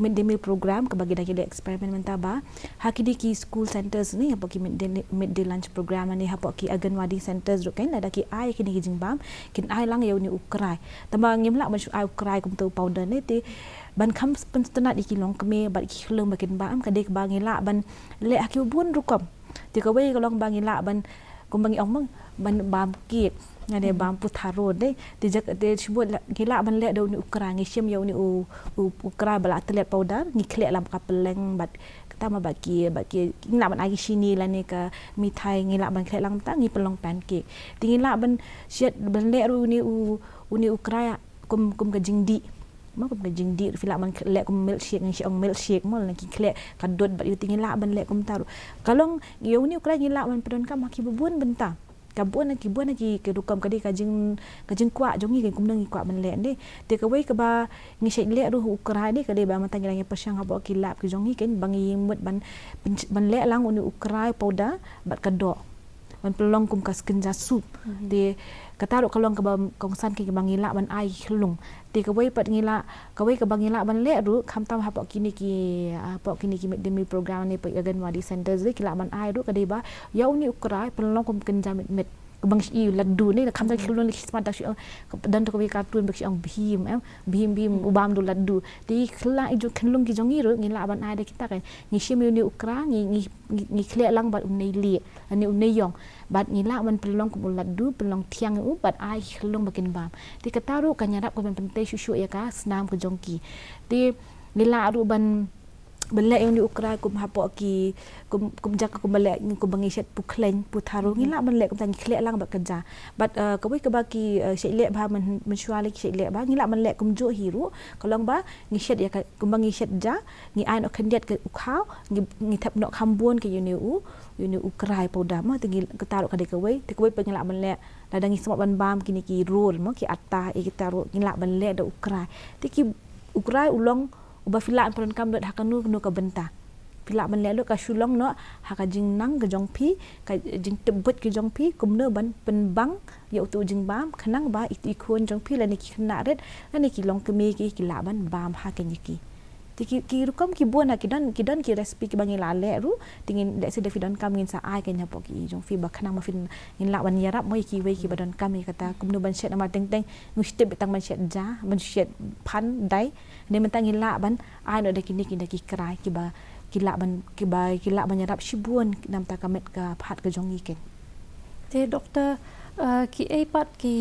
midday meal program kaba ngi dang ïaleh experiment mynta ba ha kine ki school centers ne, hapoh ki midday, midday lunch program ne, hapoh ki Anganwadi centers ruh kan, lada ki ai kine ki jingbam, kin ai lang ïa une u krai. Tangba ngim lah ban shu ai u krai kumta u powder ne, te ban kham pynsngewtynnat ïa ki longkmie bad ki khyllung ba kin bam, ka dei kaba ngi lah ban leh ha ki bun rukom. Te kawei ka long ba ngi lah ban, kumba ngi ong mo, ban bam cake, ne bam putharo dei. Te jak, te shibun lah, ngi lah ban leh da une u krai, ngi shim ïa une u, u, u krai ba la tlet powder, ngi khleh lang bad ka pylleng bad kata ma bad ki, bad ki, ngi lah ban ai ki shini lane ka mithai, ngi lah ban khleh lang mynta ngi pynlong pancake. Te ngi lah ban shet, ban leh ruh une u, une u krai kum, kum ka jingdih. Mo, kum ka jingdih, phi lah ban leh kum milkshake, ngi shong milkshake mo, lane ki khleh ka dud bad ïa u, te ngi lah ban leh kumta ruh. Ka long ïa une u krai ngi lah ban pyndonkam ha ki bun bynta. Ka bun na ki, bun na ki, ki rukom, ka dei ka jing, ka jingkwah jong ngi, kumno ngi kwah ban leh dei. Te kawei kaba ngi shait leh ruh u krai dei, ka dei ba mynta ngi dang ïa pyrshang hapoh ki lab ki jong ngi kan, ba ngi mut ban, ban leh lang une u krai powder bad ka doh ban pynlong kum ka skynja soup. Te kata ruh ka long kaba kongsan ki, kaba ngi lah ban ai ki khyllung. Te kawei pat ngi lah, kawei kaba ngi lah ban leh ruh, khamtam hapoh kine ki, hapoh kine ki midday meal program ne, hapoh Anganwadi centers dei, ki lah ban ai ruh, ka dei ba ïa une u krai pynlong kum kynja mit mit. Kaba ngi shu ïohi laddu ne, khamtam ki khyllung ki smat da shu ong, don to kawei cartoon ba ki shu ong Bhim, em, Bhim, Bhim u bam da u laddu. Te ki khyllung, ki jong, khyllung ki jong ngi ruh ngi lah ban ai da kita kan. Ngi shim ïa une u krai, ngi, ngi, ngi, ngi khleh lang bad u nai lieh, lane u nai ïong. Bad ngi lah ban pynlong kum u laddu, pynlong thiang ïa u, bad ai ki khyllung ba kin bam. Te kata ruh kan ïarap ka ban pyntei shuh shuh ïa ka snam ka jong ki. Te ngi lah ruh ban, ban leh ïa une u krai kum hapoh ki, kum, kum jaka kumba leh, kumba ngi shet pukhleiñ, putharo, ngi lah ban leh kumta, ngi khleh lang bad ka ja. Bad, eh, kawei kaba ki, eh, shait leh bha myn, mynshuwa lei ki shait leh bha, ngi lah ban leh kumjuh hi ruh, ka long ba ngi shet ïa ka, kumba ngi shet ja, ngi ai noh khyndiat ka u khaw, ngi, ngi thep noh kham bun ka ïa une u, ïa une u krai powder mo, te ngi, kata ruh ka dei kawei, te kawei pat ngi lah ban leh, lada ngi sngewbha ban bam kine ki roll mo, ki atta, ïa kita ruh ngi lah ban leh da u krai. Te ki, u krai u long uba phi lah ban pyndonkam lut ha kano kano ka bynta. Phi lah ban leh lut, ka shu long noh ha ka jingnang ka jong phi, ka jingtip buit ka jong phi, kumno ban pynbang ïa uto u jingbam, khnang ba ito i khun jong phi lane ki khynnah rit lane ki longkmie ki, ki lah ban bam ha kane ki. Te ki, ki rukom ki bun ha, ki don, ki don ki recipe kiba ngi la leh ruh, te ngin leh sida phi donkam ngin sa ai kane hapoh ki jong phi ba khnang ma phin ngin lah ban ïarap mo ïa kiwei kiba donkam ïa kata kumno ban shet namar teng teng ngi shu tip tang ban shet ja, ban shet phan dai. Ne mynta ngi lah ban ai noh da kine, kine ki krai kiba ki lah ban, kiba ki lah ban ïarap shibun na bynta ka met ka phad ka jong ngi keiñ. Te doctor, uh, kiei pat ki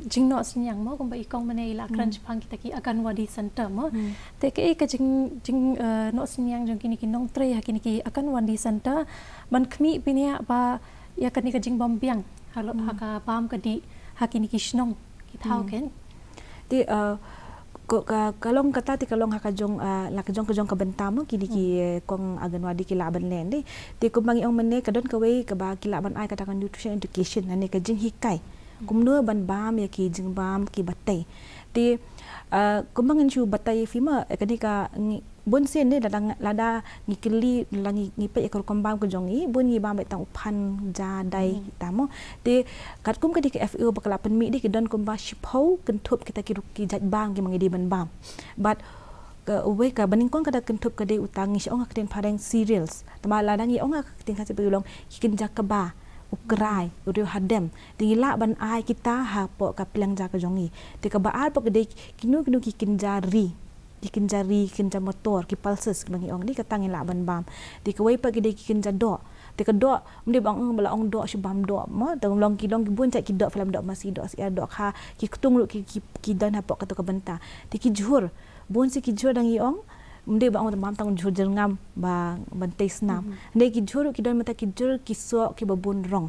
jingnoh synñiang mo kumba i kong mynne i la kren shaphang kita ki Anganwadi center mo. Te kiei ka jing, jing, uh, noh synñiang jong kine ki nongtrei ha kine ki Anganwadi center ban khmih bniah ba ïa kane ka jingbym biang ha lo, ha ka bam ka dih ha kine ki shnong ki thaw keiñ. Te, uh, ko, ka, ka long kata te ka long ha ka jong, uh, la ka jong, ka jong ka bynta mo kine ki, eh, kong Anganwadi ki lah ban leh dei. Te kumba ngi ong mynne ka don kawei kaba ki lah ban ai kata ka nutrition education, lane ka jinghikai kumno ban bam ïa ki jingbam kiba tei. Te, uh, kumba ngin shu batai ïa phi mo, eh, kane ka ngi, bun sien ne lada, lada ngi kylli, lada ngi, ngi peit ïa ka rukom bam ka jong ngi, bun ngi bam beit tang u phan ja dai ta mo. Te katkum ka dei ka F A O ba ka la pynmih dei ki don kumba shiphew kynthup kita ki ruk, ki jait bam kiba ngi dei ban bam. Bad ka uwei kaba nyngkong ka da kynthup ka dei uta ngi shu ong ha ka ktien phareng cereals. Tangba lada ngi ong ha ka ktien Khasi ba u long ki kynja kba, u krai, u riewhadem. Te ngi lah ban ai kita hapoh ka pliang ja ka jong ngi. Te kaba ar pat ka dei kino kino ki kynja ri. Ki kynja ri, kynja motor, ki pulses kiba ngi ong dei kata ngi lah ban bam. Te kawei pat ki dei ki kynja doh. Te ka doh, ym dei ba ong, ba la ong doh shu bam doh mo. Te long ki, long ki bun jait ki doh, phi lah ban doh masi, doh syiar, doh kha, ki ktung ruh ki, ki, ki don hapoh kato ka bynta. Te ki jhur, bun sien ki jhur dang ngi ong, ym dei ba ong bam tang jhur jyrngam ba ban tei snam. Hynrei ki jhur ruh ki don mynta ki jhur ki soh kiba bun rong.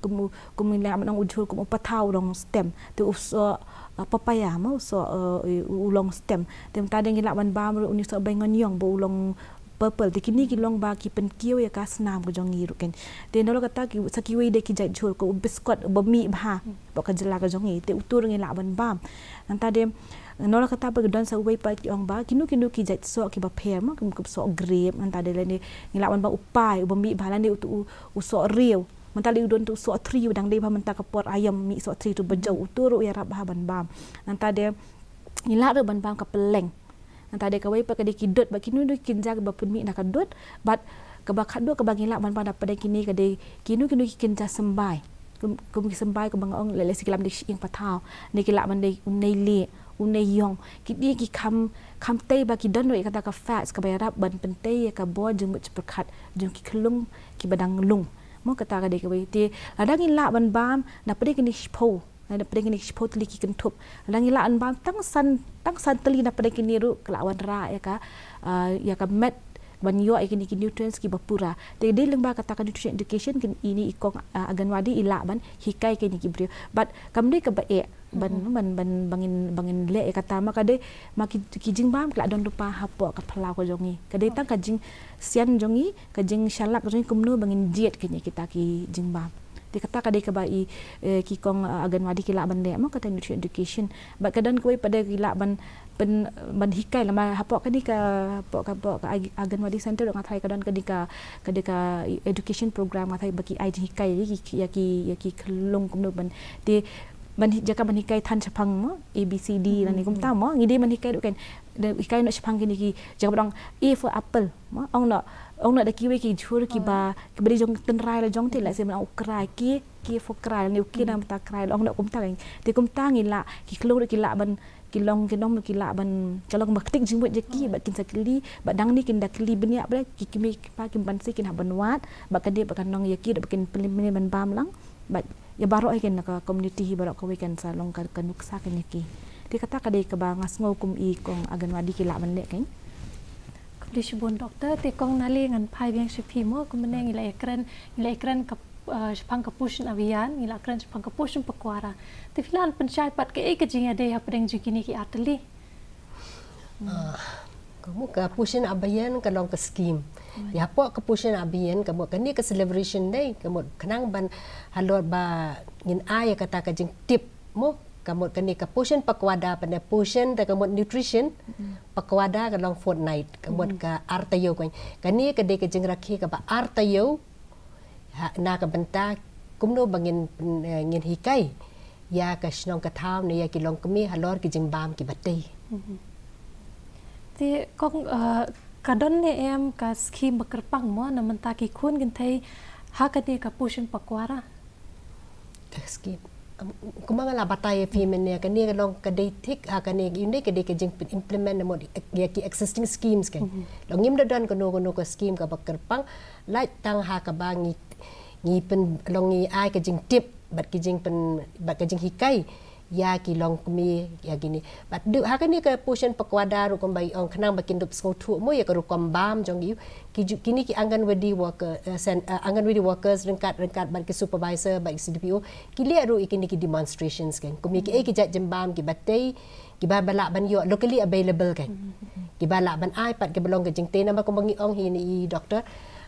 Kum u, kum ngi lah ban ong u jhur kum u pathaw u long stem. Te u soh, uh, papaya mo, u soh, uh, u, u long stem. Te mynta dei ngi lah ban bam ruh une u soh baingon ïong ba u long purple. Te kine ki long ba ki pynkiew ïa ka snam ka jong ngi ruh keiñ. Te nalor kata ki, sa kiwei de ki jait jhur kum u biskot uba mih bha hapoh ka jylla ka jong ngi. Te utu ruh ngi lah ban bam. Nangta de nalor kata ba ki don sa uwei pat ki ong ba kino kino ki jait soh kiba pher mo, kum, kum soh grape, nangta de lane ngi lah ban bam u pai uba mih bha lane utu u, u soh riew. Mynta lei u don tu soh tri u dang dei bha mynta ka por aïom mih soh tri tu ba jew utu ruh u ïarap bha ban bam. Nangta de ngi lah ruh ban bam ka pylleng. Nangta de kawei pat ka dei ki dud bad kino kino ki kynja kiba pynmih na ka dud bad kaba khatduh kaba ngi lah ban bam na pdeng kine ka dei kino kino ki kynja symbai. Kum, kum ki symbai kumba nga ong lei lei sa ki lam dei shyieng pathaw. Ne ki lah ban dei u nei lieh, u nei ïong. Kine ki kham, kham tei ba ki don ruh ïa kata ka fats kaba ïarap ban pyntei ïa ka bor jingmut jingpyrkhat jong ki khyllung kiba dang lung. Mo kata ka dei kawei te lada ngi lah ban bam na pdeng kine shiphew, na pdeng kine shiphew tylli ki kynthup. Lada ngi lah ban bam tang san, tang san tylli na pdeng kine ruh ka lah wanrah ïa ka, ah, ïa ka met ban ïoh ïa kine ki nutrients kiba pura. Te dei lyngba kata ka nutrition education kine i kong, ah, Anganwadi i lah ban hikai kine ki briew. Bad kam dei kaba eh ban, ban, ban, ba ngin, ba ngin leh ïa kata ma ka dei ma ki, ki jingbam ki la don lypa hapoh ka phyllaw ka jong ngi. Ka dei tang ka jingsian jong ngi, ka jingshalak jong ngi kumno ba ngin jied kine kita ki jingbam. Te kata ka dei kaba i, eh, ki kong, eh, Anganwadi ki lah ban leh mo kata nutrition education. Bad ka don kawei pat de ki lah ban pyn, ban hikai lama hapoh kane ka, hapoh ka, hapoh ka Ag-, Anganwadi center nga tharai ka don kane ka, kane ka education program nga tharai ba ki ai jinghikai ïa ki, ïa ki, ïa ki khyllung kumno ban te ban hi-, jaka ban hikai than shaphang mo A B C D lane kumta mo ngi dei ban hikai ruh keiñ. Dei hikai noh shaphang kine ki jaka ba dang A for apple mo ong noh, ong noh da kiwei ki jhur kiba, kiba dei jong tynrai la jong te la se ban ong u krai, K, K for krai lane u K na mynta krai la ong noh kumta keiñ. Te kumta ngi lah ki khyllung ruh ki lah ban ki long, ki long ki lah ban, ka long ba ktik jingmut ïa ki bad kin sa kylli bad dang ni kin da kylli bniah bad ki kmie ki kpa ki ban si kin hap ban wad bad ka dei bad ka nong ïa ki da bad kin pynlip mane ban bam lang bad ïa baroh hi kin na ka community hi baroh kawei kan sa long ka, ka nuksa kan ïa ki. Te kata ka dei kaba nga sngew kum i kong Anganwadi ki lah ban leh keiñ. Khublei shibun doctor, te kong Nali ngan phai biang sha phi mo, kumne ngi la ïakren, ngi la ïakren ka, eh, shaphang ka Poshan Abhiyan, ngi la kren shaphang ka Poshan Pakhwada. Te phi lah ban pynshai pat kaei ka jingïadei hapdeng jong kine ki artylli? Ah, ka mut ka Poshan Abhiyan ka long ka scheme. Ïa hapoh ka Poshan Abhiyan ka mut kane ka celebration dei, ka mut khnang ban halor ba ngin ai ïa kata ka jingtip mo, ka mut kane ka Poshan Pakhwada, pynban Poshan da ka mut nutrition, Pakhwada ka long fortnight, ka mut ka ar taïew kane. Kane ka dei ka jingrakhe kaba ar taïew, ha, na ka bynta kumno ba ngin, eh, ngin hikai ïa ka shnong ka thaw ne ïa ki longkmie halor ki jingbam kiba tei. Te kong, uh, ka don ne em ka skim ba kyrpang mo na mynta ki khun kynthei ha kane ka Poshan Pakhwada? Ka skim. Um, kumba nga la batai ïa phi mynne, kane ka long ka dei thik, ha kane ïa une ka dei ka jing implement na mut ïa ki existing schemes kan. Long ngim da don kano kano ka skim kaba kyrpang, lait tang ha kaba ngi, ngi pyn, long ngi ai ka jingtip bad ka jingpyn, bad ka jinghikai ïa ki longkmie ïa kine. Bad du ha kane ka Poshan Pakhwada ruh kumba i ong, khnang ba kin dup sngewthuh mo ïa ka rukom bam jong ki, ki ju, kine ki Anganwadi worker, uh, sen, uh, Anganwadi workers ryngkat, ryngkat bad ki supervisor bad ki C D P O ki leh ruh ïa kine ki demonstrations kan. Kum ïa kiei ki jait jingbam kiba tei, kiba ba lah ban ïoh locally available kan. Kiba lah ban ai pat kiba long ka jingtei, namar kumba ngi ong hi ne i doctor,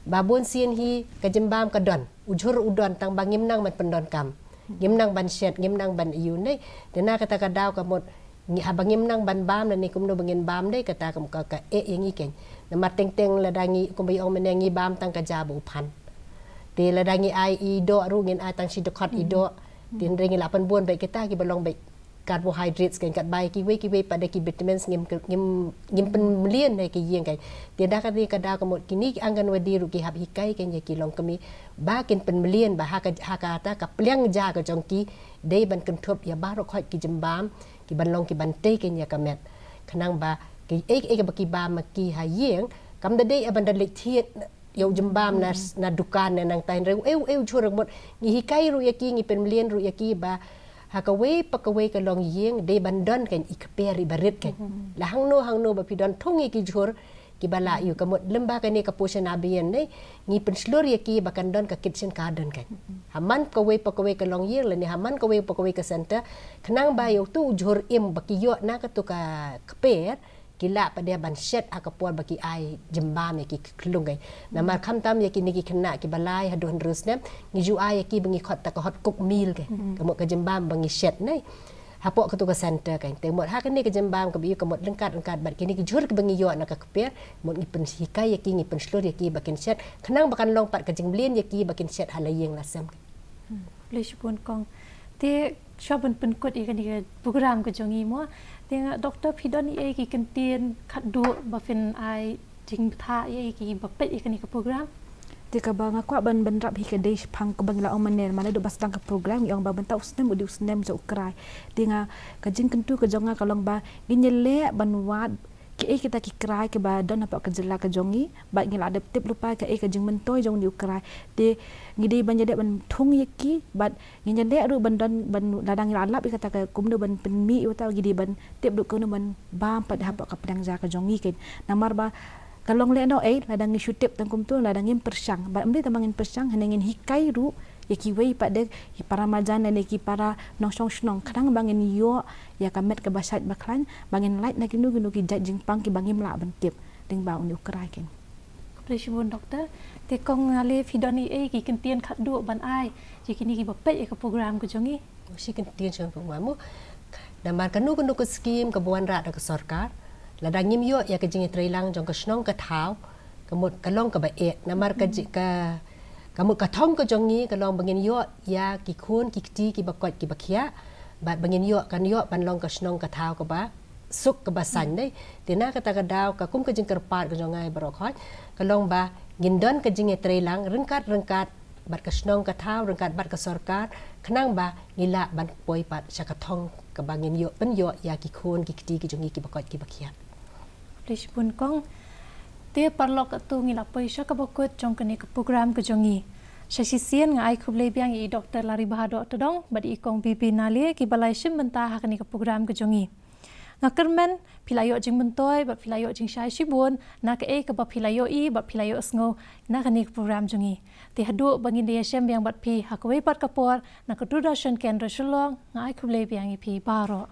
ba bun sien hi ka jingbam ka don, u jhur u don, tang ba ngim nang ban pyndonkam, ngim nang ban shet, ngim nang ban ïoh ne. Te na kata ka daw ka mut ngi, haba ngim nang ban bam lane kumno ba ngin bam dei, kata ka, ka, ka eh ïa ngi kan. Namar teng teng lada ngi, kumba i ong mynne, ngi bam tang ka ja bad u phan. Te lada ngi ai i doh ruh ngin ai tang shi dkhot i doh. Te hynrei ngi lah pynbun bad kita kiba long bad carbohydrates kan, katba ïa kiwei kiwei pat de ki vitamins ngim, ngim, ngim pynmlien ha ki ïing kan. Te da kane ka daw ka mut kine ki Anganwadi ruh ki hap hikai kan ïa ki longkmie ba kin pynmlien, ba ha ka, ha kata ka pliang ja ka jong ki dei ban kynthup ïa baroh khoit ki jingbam kiban long kiban tei kan ïa ka met. Khnang ba kiei kiei kaba ki bam ma ki ha ïing, kam da dei ïa ban da leit thied ïa u jingbam na, na dukan ne nangta, hynrei u, eh, u, eh, u jhur ka mut ngi hikai ruh ïa ki, ngi pynmlien ruh ïa ki ba ha kawei pa kawei ka longïing dei ban don kan i kper iba rit kan. La hangno hangno ba phi don, thung ïa ki jhur kiba lah ïoh, ka mut lem ba kane ka Poshan Abhiyan ne, ngi pynshlur ïa ki ba kan don ka kitchen garden kan. Ha man kawei pa kawei ka longïing lane ha man kawei pa kawei ka center, khnang ba ïa utu u jhur im ba ki ïoh na katu ka kper, ki lah pat de ban shet ha ka por ba ki ai jingbam ïa ki khyllung kan. Namar khamtam ïa kine ki khynnah kiba lai haduh hynriew snem, ngi ju ai ïa ki ba ngi khot ta ka hot cook meal kan. Ka mut ka jingbam ba ngi shet ne hapoh katu ka center kan. Te mut ha kane ka jingbam kaba ïoh ka mut ryngkat ryngkat bad kine ki jhur kiba ngi ïoh na ka kper, mut ngi pynhikai ïa ki, ngi pynshlur ïa ki ba kin shet, khnang ba kan long pat ka jingmlien ïa ki ba kin shet ha la ïing la sem kan. Khublei shibun kong. Te shuwa ban pynkut ïa kane ka program ka jong ngi mo, te nga doctor, phi don ei ei ki kyntien khatduh ba phin ai jingbthah ïa kiba peit ïa kane ka program? Te kaba nga kwah ban bynrap hi ka dei shaphang kaba ngi la ong mynne, namar naduh ba sdang ka program ngi ong ba mynta u snem u dei u snem jong u krai. Te nga, ka jingkyntu ka jong nga ka long ba ngin ïaleh ban wad kiei kita ki krai kiba don hapoh ka jylla ka jong ngi, bad ngi la dep tip lypa kaei ka jingmyntoi jong une u krai. Te ngi dei ban ïaleh ban thung ïa ki, bad ngin ïaleh ruh ban don, ban, lada ngi la lap ïa kata ka kumno ban pynmih ïa uta, ngi dei ban tip ruh kumno ban bam pat hapoh ka pliang ja ka jong ngi kan. Namar ba ka long lehnoh ei lada ngi shu tip tang kumto, lada ngim pyrshang. Bad ym dei tang ba ngin pyrshang, hynrei ngin hikai ruh ïa kiwei pat de ki para marjan lane ki para nongshong shnong, khnang ba ngin ïoh ïa ka met kaba shait ba khlaiñ, ba ngin lait na kino kino ki jait jingpang kiba ngim lah ban tip lyngba une u krai kan. Khublei shibun doctor. Te kong Naleh, phi don ei ei ki kyntien khatduh ban ai ïa kine kiba peit ïa ka program ka jong ngi? Shi kyntien shong pynwan mo. Namar kano kano ka skim kaba wanrah da ka sorkar, lada ngim ïoh ïa ka jingïatreilang jong ka shnong ka thaw, ka mut ka long kaba eh. Namar ka ji-, ka, ka mut ka thong ka jong ngi ka long ba ngin ïoh ïa ki khun ki kti kiba koit kiba khiah, bad ba ngin ïoh, kan ïoh ban long ka shnong ka thaw kaba suk kaba saiñ dei. Te na kata ka daw ka kum ka jingkyrpad ka jong nga ïa baroh khoit ka long ba ngin don ka jingïatreilang ryngkat ryngkat bad ka shnong ka thaw, ryngkat bad ka sorkar, khnang ba ngi lah ban poi pat sha ka thong kaba ngin ïoh pynïoh ïa ki khun ki kti ki jong ngi kiba koit kiba khiah. Khublei shibun kong. Te paralok, katto ngi la poi sha kaba kut jong kane ka program ka jong ngi. Sha shisien nga ai khublei biang ïa i Doctor Laribhador Tdong bad i Kong Bibi Naleh kiba la ïashim bynta ha kane ka program ka jong ngi. Nga kyrmen phi la ïoh jingmyntoi bad phi la ïoh jingshai shibun na kaei kaba phi la ïohi bad phi la ïohsngew na kane ka program jong ngi. Te haduh ba ngin da ïashem biang bad phi ha kawei pat ka por na ka Doordarshan Kendra Shillong, nga ai khublei biang ïa phi baroh.